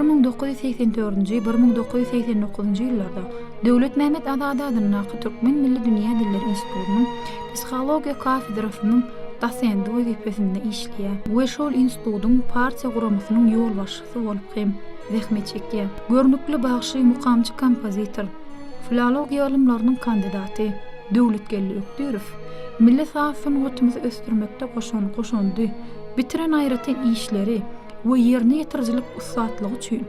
1984-nji, 1989-njy ýyllarda Döwletmämmet Azady adyndaky Türkmen milli dünýä dilleri institutynyň psihologiýa kafedrasynyň dosenti wezipesinde işleýär we şol institutyň partiýa guramasynyň ýolbaşçysy bolup hem zähmet çekýär. Görnükli bagşy, mukamçy kompozitor, filologiýa ylymlarynyň kandidaty Döwletgeldi Ökdirow milli saz sungatymyzy ösdürmekde goşan goşandy, bitiren aýratyn işleri we ýerine ýetirijilik ussatlygy üçin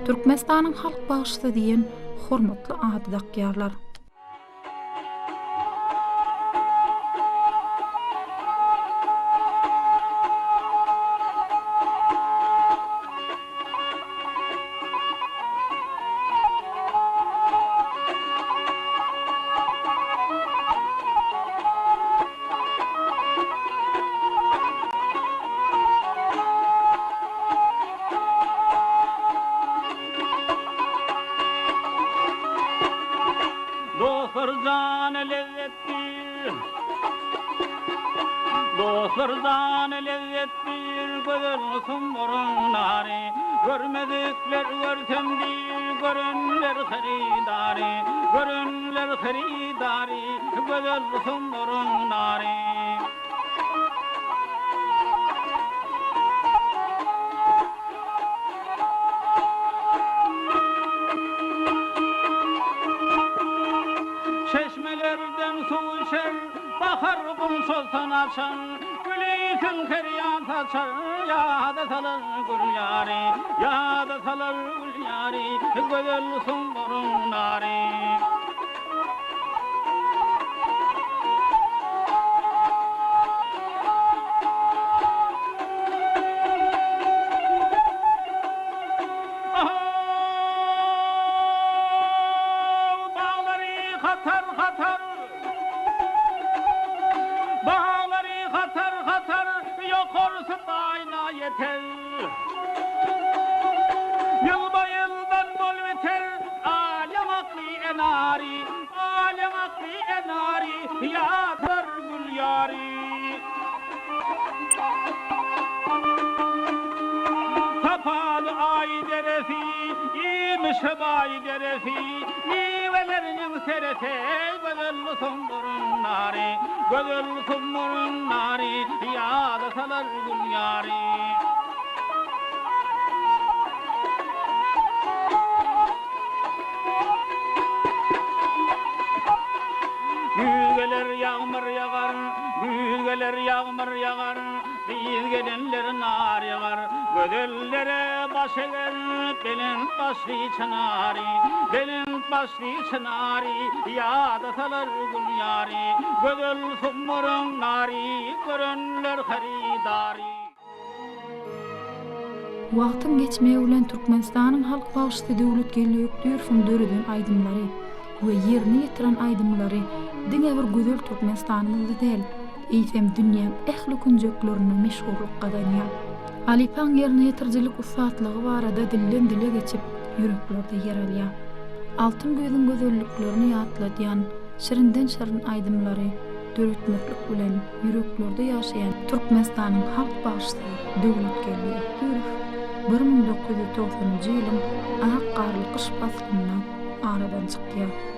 Türkmenistanyň halk bagşysy diýen hormatly ady dakýarlar. Dostlar jana lezzetdir Dostlar jana lezzetdir Gözel sumbaryň nary Görmedikler görsem diýr Görenler hyrydary Görenler hyrydary Gözel sumbaryň nary. Çeşmelerden suw içer, bahar gunçasyn açar, Güli süňker ýan saçar, ýada salar gül ýary, Ýada salar gül ýary, gözel sumbaryň nary. Baglary hatar-hatar, Baglary hatar-hatar, Ýokarsy baýna ýeter. Ýylba-ýyldan bol biter, Al ýaňakly enary, Al ýaňakly enary, Ýatar gül ýary. Sapaly aý deresi, Iýmişe baý deresi, Miweleriniň seresi, Gözel sumbaryň nary, Gözel sumbaryň nary, Ýada salar gül ýary. Güýz geler, ýagmyr ýagar, Güýz geler, ýagmyr ýagar, Gyz gelenler nar ýagar, Gözellere baş eger, Belent başly çynary, Belent başly çynary, Ýada salar gül ýary, Gözel sumbaryň nary, Görenler hyrydary. Wagtyň geçmegi bilen Türkmenistanyň halk bagşysy Döwletgeldi Ökdirowyň döreden aýdymlary we ýerine ýetiren aýdymlary diňe bir gözel Türkmenistanymyzda däl, eýsem dünýäň ähli künjeklerinde meşhurlyk gazanýar. Halypaň ýerine ýetirijilik ussatlygy barada dilden-dile geçip, ýüreklerde ýer alýar. Altyn güýzüň gözelliklerini ýatladýan şirinden-şirin aýdymlary döretmeklik bilen ýüreklerde ýaşaýan Türkmenistanyň halk bagşysy Döwletgeldi Ökdirow 1990-njy ýylyň ak garly gyş paslynda aradan çykýar.